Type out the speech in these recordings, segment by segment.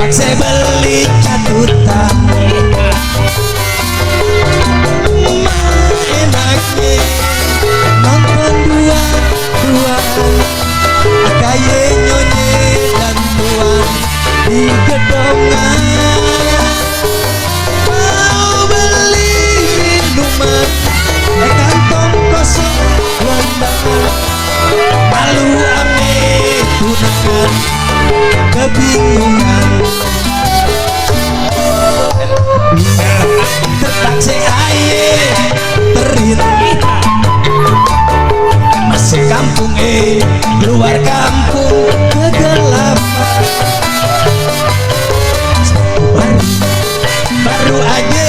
Terpaksa beli catutan. Enaknya nonton dua-duaan, kaye nyonye dan tuan di gedongan. Mau beli minuman, kantong kosong gelandangan. Malu ame tunangan, kebingungan. Terpaksa aye terintih masuk kampung keluar kampung kegelapan. Baru aja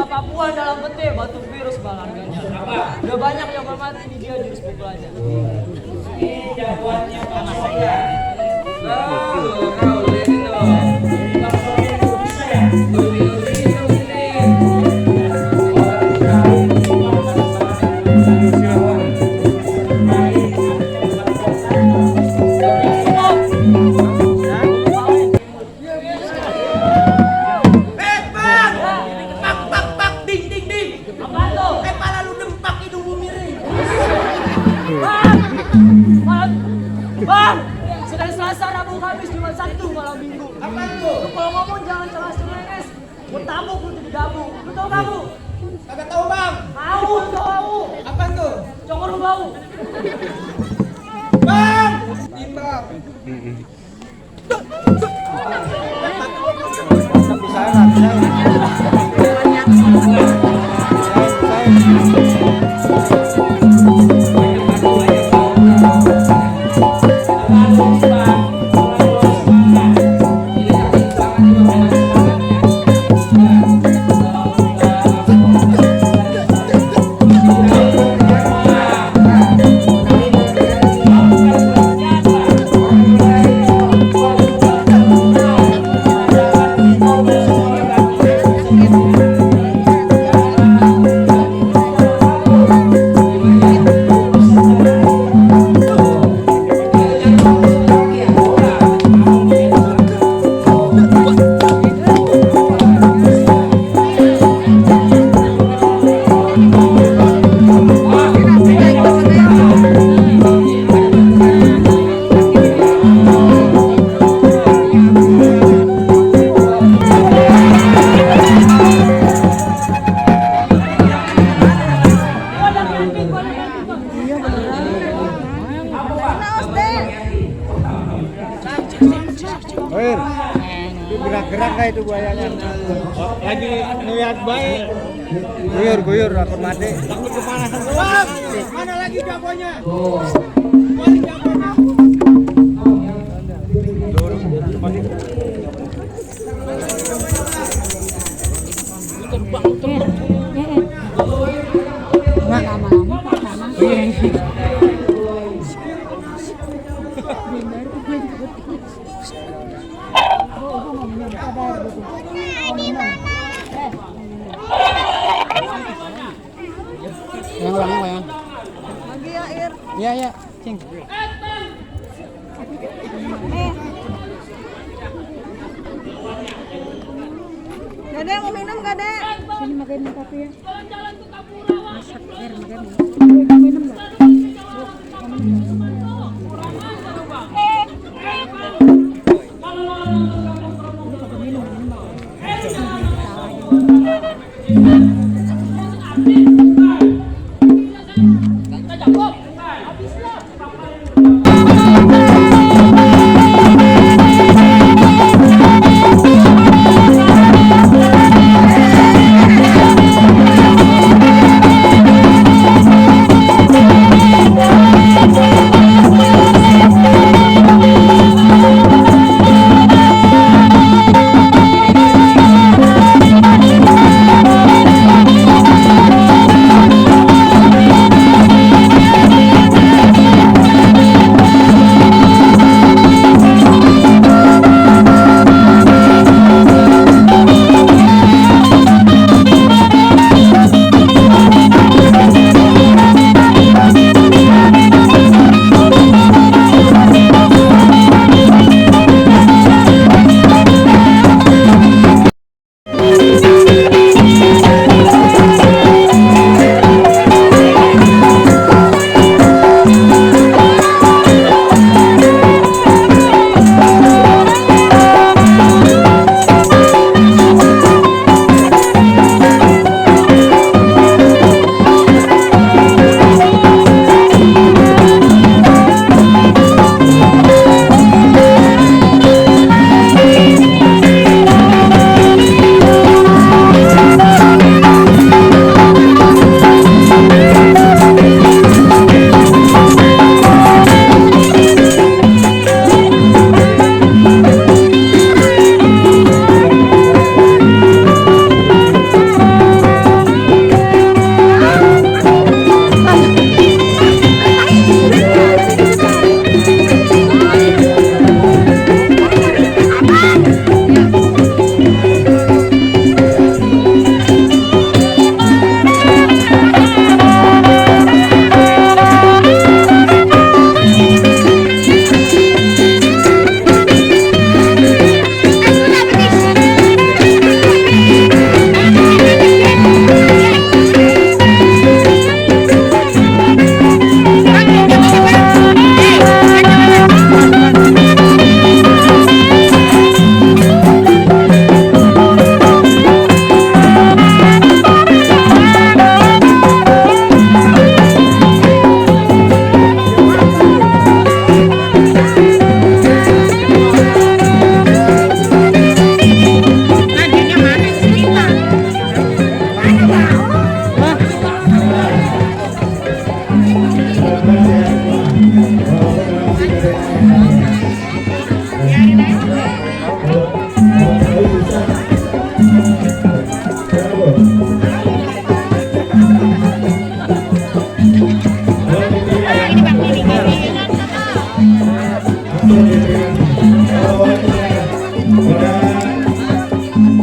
Papua dalam peti batuk virus balanganya. Udah banyak yang mati di dia jurus pukulannya. Ini jagoannya karena saya. Bang, Senin, Selasa, Rabu, Kamis, Jumat, Sabtu, malam Minggu. Apa itu? Kalau ngomong jangan celas-celes. Gue tabuk lu jadi gabung. Lu tau kamu? Kagak tahu bang. Tahu, tahu. Apa tuh? Congor lu bau. Bang, timbang. itu buayanya. Lagi ngeliat baik. Guyur takut mati. Takut kepanasan doang. Mana lagi jagonya? Balik jagonya. Yang. Lagi ya, Ir. Iya, Cing. Gade mau minum gade? Sini makan kopi ya. Jalan-jalan ke Kapurawa. Masak air makan. Mau minum nggak?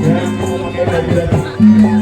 Yang memakai baju